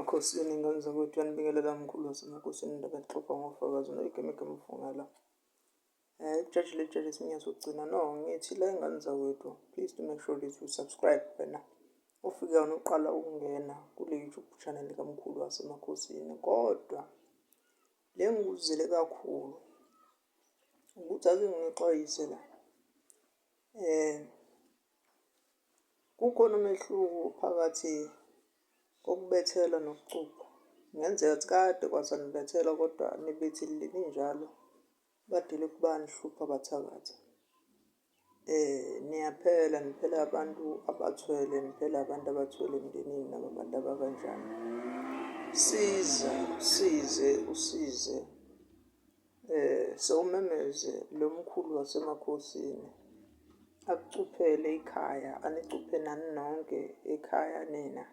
Emakhosini ngane zakwethu, uyanibingelela mkhulu wasemakhosini, indaba exoxwa ngofakazi noyigemegeme ufungela. Ijaji lejaji esiminya sokugcina no ngithi la ingane zakwethu, please do make sure that you subscribe wena ofika noqala ukungena kule YouTube channel kamkhulu wasemakhosini. Kodwa le ngikuzele kakhulu ukuthi ake nginixwayise la, kukhona umehluko phakathi kokubethelwa nokucupha. Kungenzeka ukuthi kade kwasanibethelwa kodwa nibethelile ninjalo, badele banihlupha abathakathi. Niyaphela, niphela abantu abathwele, niphela abantu abathwele emndenini noma abantu abakanjani. Siza, usize, usize. Sewumemeze lo mkhulu wasemakhosini akucuphele ikhaya, anicuphe nani nonke ekhaya nina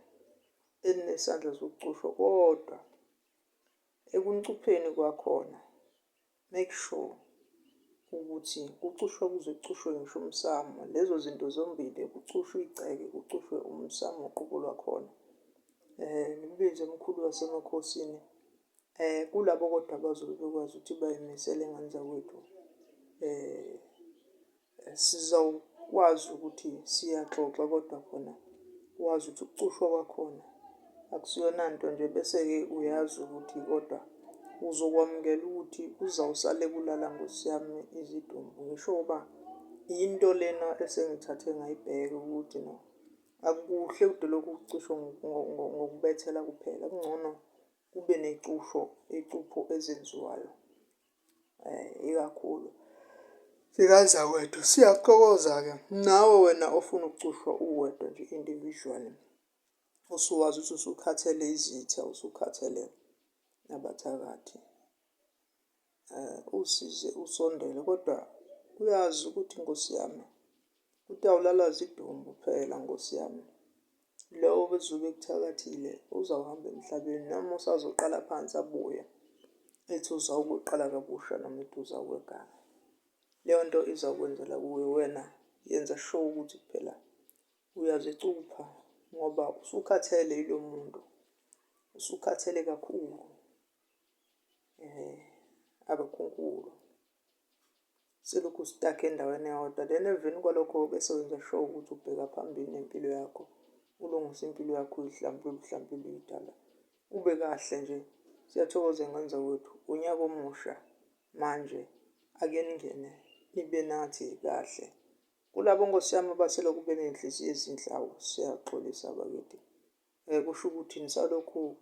eninesandla sokucushwa, kodwa ekunicupheni kwakhona make sure ukuthi kucushwa kuze kucushwe ngisho umsamo. Lezo zinto zombili, kucushwe igceke, kucushwe umsamo uqobo lwakhona. Nimbize mkhulu wasemakhosini. Kulabo kodwa abazobe bekwazi ukuthi bayimisele ngane zakwethu, sizawukwazi ukuthi siyaxoxa kodwa khona wazi ukuthi ukucushwa kwakhona akusiyona nto nje. Bese-ke uyazi ukuthi kodwa uzokwamukela ukuthi kuzawusale kulala nkosi yami izidumbu. Ngisho uba into lena esengithathe ngayibheka ukuthi no, akukuhle kude lokhu kucishwa ngokubethela kuphela, kungcono kube necusho, icupho ezenziwayo ikakhulu. Sikazakwethu siyathokoza-ke nawe wena ofuna ukucushwa uwedwa nje individually, usuwazi ukuthi usukhathele izitha, usukhathele nabathakathi, usize usondele kodwa uyazi ukuthi nkosi yami kutawulala zidumbu phela nkosi yami. Lowo obezobe ekuthakathile uzawuhamba emhlabeni noma usazoqala phansi abuye ethi uzawukuqala kabusha noma ethi uzawukweganga. Leyo nto izawukwenzela kuwe wena, yenza sure ukuthi kuphela uyazicupha ngoba usukhathele yilo muntu, usukhathele kakhulu abakhunkulu. Selokhu u-stuck endaweni eyodwa, then emveni kwalokho bese wenza sure ukuthi ubheka phambili nempilo yakho, ulungise impilo yakho, uyihlambulule, uhlambulule idala, ube kahle nje. Siyathokoza ngane zakwethu, unyaka omusha manje, ake ningene nibe nathi kahle. Kulabo nkosi yami abaselokhu beney'nhliziyo ezinhle, awu siyaxolisa bakithi. Kusho ukuthi nisalokhu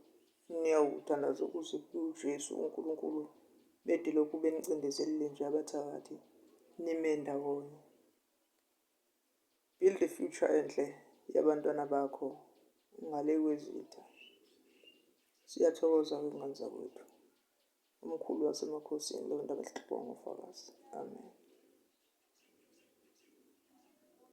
niyawuthandaza kuze kuJesu uNkulunkulu bede lokhu benicindezelile nje abathakathi, nime ndawonye. Build the future enhle yabantwana bakho ngale kwezitha. Siyathokoza-ke ngane zakwethu. Umkhulu wasemakhosini lo ndaba esixoxa ngofakazi. Amen.